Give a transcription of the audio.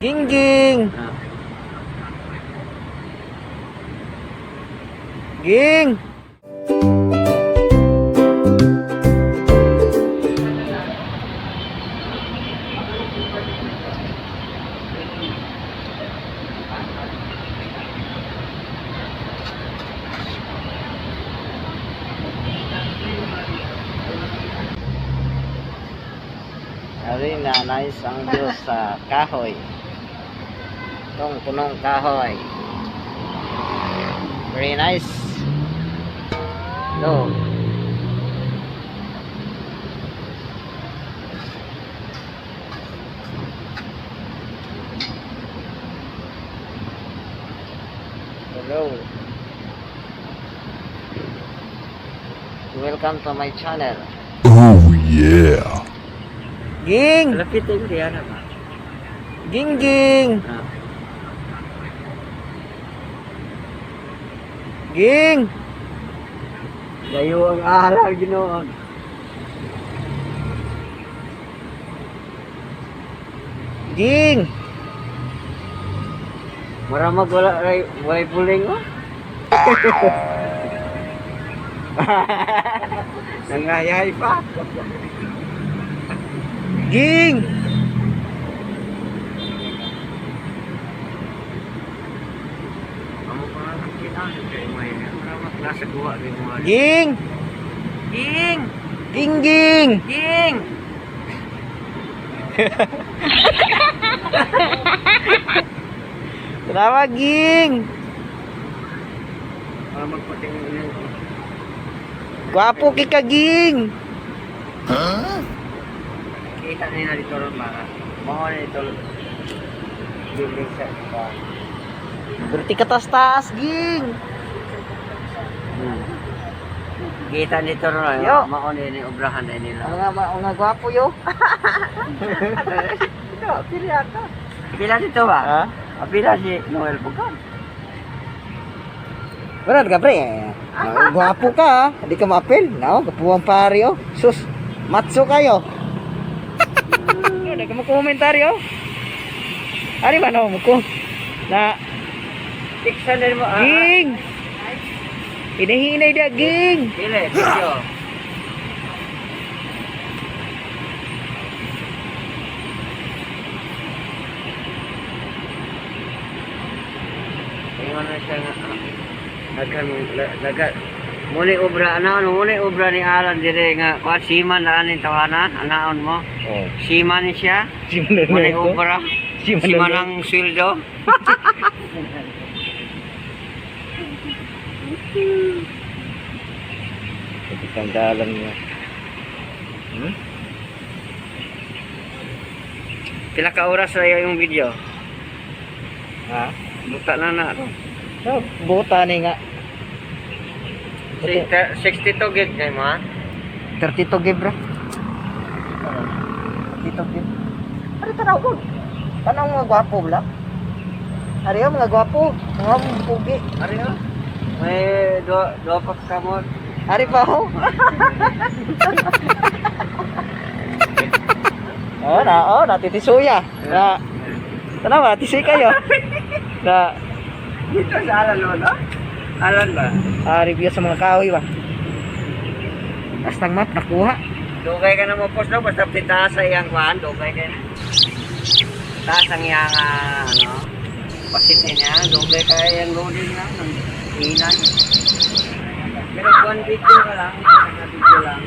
Ging. Ging. Ari na nice ang Diyos sa kahoy. Itong punong kahoy. Very nice. No. Hello. Welcome to my channel. Oh yeah. Ging. Lapitin ko yan naman. Ging. Ging. Layo ang aral, Ginoon. Ging. Maramag walay puling mo. Nangayay pa. Ging. Amo pa kita kay may maramag nasa duwa ni mo. Ging. Ging, Ging ging. ging. Kenapa ging? Maramag pating ini. Gwapo kika ging. Kita nila dito ron mga. Mao ni ito. Building sa pa. Berarti ke taas ging. Kita dito ron. Yo. Mao ni obrahan na nila. Mga gwapo yo. Ito, pili ako. Pila dito ba? Ha? Pila si Noel Bukan. Berat ka pre? Gwapo ka, hindi ka maapil. No, kapuwang pare oh. Sus, matso kayo. Ada ka komentaryo. Ari ba no mo na Tiksan din mo. ging. Hinahinay dia ging. Pili, video. Ingon na siya nga. Nagkan muli obra muli obra ni Alan dire nga kuat siman na anin tawanan anaon mo. Oh, Siman ni siya. siman Muli obra. Siman Siman na- ang sweldo. Itang dalan niya. Pila ka oras na yung video? Ha? Buta na na. No, buta ni nga. 62 gig kay mo ha? 32 gib bro. 32 gib. Ari tanaw ko. Tanaw mga gwapo bla. Ari mga gwapo, mga pugi. Ari no? May do pa ka mo. Ari pa ho. Natitisuya. Na tanaw tisi kayo. Na Dito sa Alan Lola? Alan ba? review sa mga kahoy ba. Basta map nakuha. Dugay ka na mo post no? Basta taas sa iyang kuhan, dugay ka na. Taas ang iyang pasit niya, dugay ka yung loading lang. Hinan. Pero one video ka lang, video lang.